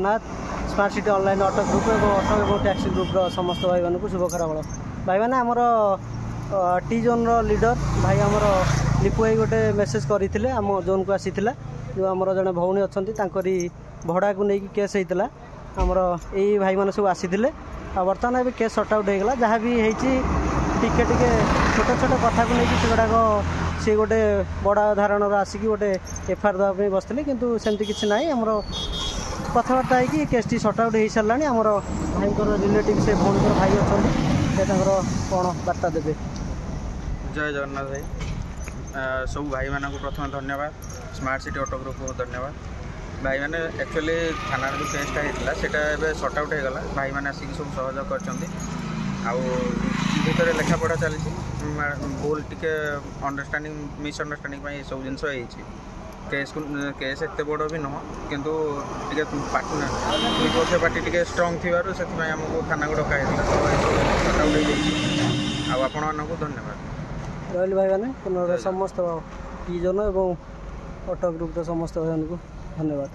Jagannath. Smart city online auto group ଏବଂ auto ଏବଂ taxi ଗ୍ରୁପ୍ର ସମସ୍ତ ଭାଇମାନଙ୍କୁ ଶୁଭ ଖରାବେଳ। ଭାଇମାନେ, ଆମର ଟି ଜୋନ୍ର ଲିଡର ଭାଇ ଆମର ଲିପୁ ଭାଇ ଗୋଟେ ମେସେଜ୍ କରିଥିଲେ, ଆମ ଜୋନ୍କୁ ଆସିଥିଲା, ଯେଉଁ ଆମର ଜଣେ ଭଉଣୀ ଅଛନ୍ତି, ତାଙ୍କରି ଭଡ଼ାକୁ ନେଇକି କେସ୍ ହେଇଥିଲା। ଆମର ଏଇ ଭାଇମାନେ ସବୁ ଆସିଥିଲେ ଆଉ ବର୍ତ୍ତମାନ ଏବେ କେସ୍ ସର୍ଟ ଆଉଟ୍ ହେଇଗଲା। ଯାହା ବି ହେଇଛି, ଟିକେ ଟିକେ ଛୋଟ ଛୋଟ କଥାକୁ ନେଇକି ସେଗୁଡ଼ାକ ସିଏ ଗୋଟେ ବଡ଼ ଧରଣର ଆସିକି ଗୋଟେ ଏଫଆଇଆର୍ ଦେବା ପାଇଁ ବସିଥିଲେ, କିନ୍ତୁ ସେମିତି କିଛି ନାହିଁ। ଆମର କଥାବାର୍ତ୍ତା ହେଇକି କେସ୍ଟି ସର୍ଟ ଆଉଟ୍ ହେଇସାରିଲାଣି। ଆମର ଭାଇଙ୍କର ରିଲେଟିଭ୍, ସେ ଭଉଣୀଙ୍କର ଭାଇ ଅଛନ୍ତି, ସେ ତାଙ୍କର କ'ଣ ବାର୍ତ୍ତା ଦେବେ। ଜୟ ଜଗନ୍ନାଥ ଭାଇ। ସବୁ ଭାଇମାନଙ୍କୁ ପ୍ରଥମେ ଧନ୍ୟବାଦ, ସ୍ମାର୍ଟ ସିଟି ଅଟୋ ଗ୍ରୁପକୁ ଧନ୍ୟବାଦ। ଭାଇମାନେ, ଆକ୍ଚୁଆଲି ଥାନାରେ ଯେଉଁ କେସ୍ଟା ହେଇଥିଲା, ସେଇଟା ଏବେ ସର୍ଟ ଆଉଟ୍ ହେଇଗଲା। ଭାଇମାନେ ଆସିକି ସବୁ ସହଯୋଗ କରିଛନ୍ତି ଆଉ ଭିତରେ ଲେଖାପଢ଼ା ଚାଲିଛି। ଭୁଲ ଟିକେ ଅଣ୍ଡରଷ୍ଟାଣ୍ଡିଂ, ମିସ୍ଅଣ୍ଡରଷ୍ଟାଣ୍ଡିଂ ପାଇଁ ଏସବୁ ଜିନିଷ ହେଇଛି। କେସ୍କୁ କେସ୍ ଏତେ ବଡ଼ ବି ନୁହଁ, କିନ୍ତୁ ଟିକେ ପାର୍ଟି, ବିପକ୍ଷ ପାର୍ଟି ଟିକେ ଷ୍ଟ୍ରଙ୍ଗ ଥିବାରୁ ସେଥିପାଇଁ ଆମକୁ ଥାନାକୁ ଡକା ହେଇଥିଲା। ତ ଏସବୁ ସର୍ଟ ଆଉଟ୍ ହେଇଯାଇଛି ଆଉ ଆପଣମାନଙ୍କୁ ଧନ୍ୟବାଦ। ରହିଲି ଭାଇମାନେ, ପୁନର୍ବାର ସମସ୍ତ ଟି ଜୋନ୍ ଏବଂ ଅଟୋ ଗ୍ରୁପ୍ର ସମସ୍ତ ଭାଇମାନଙ୍କୁ ଧନ୍ୟବାଦ।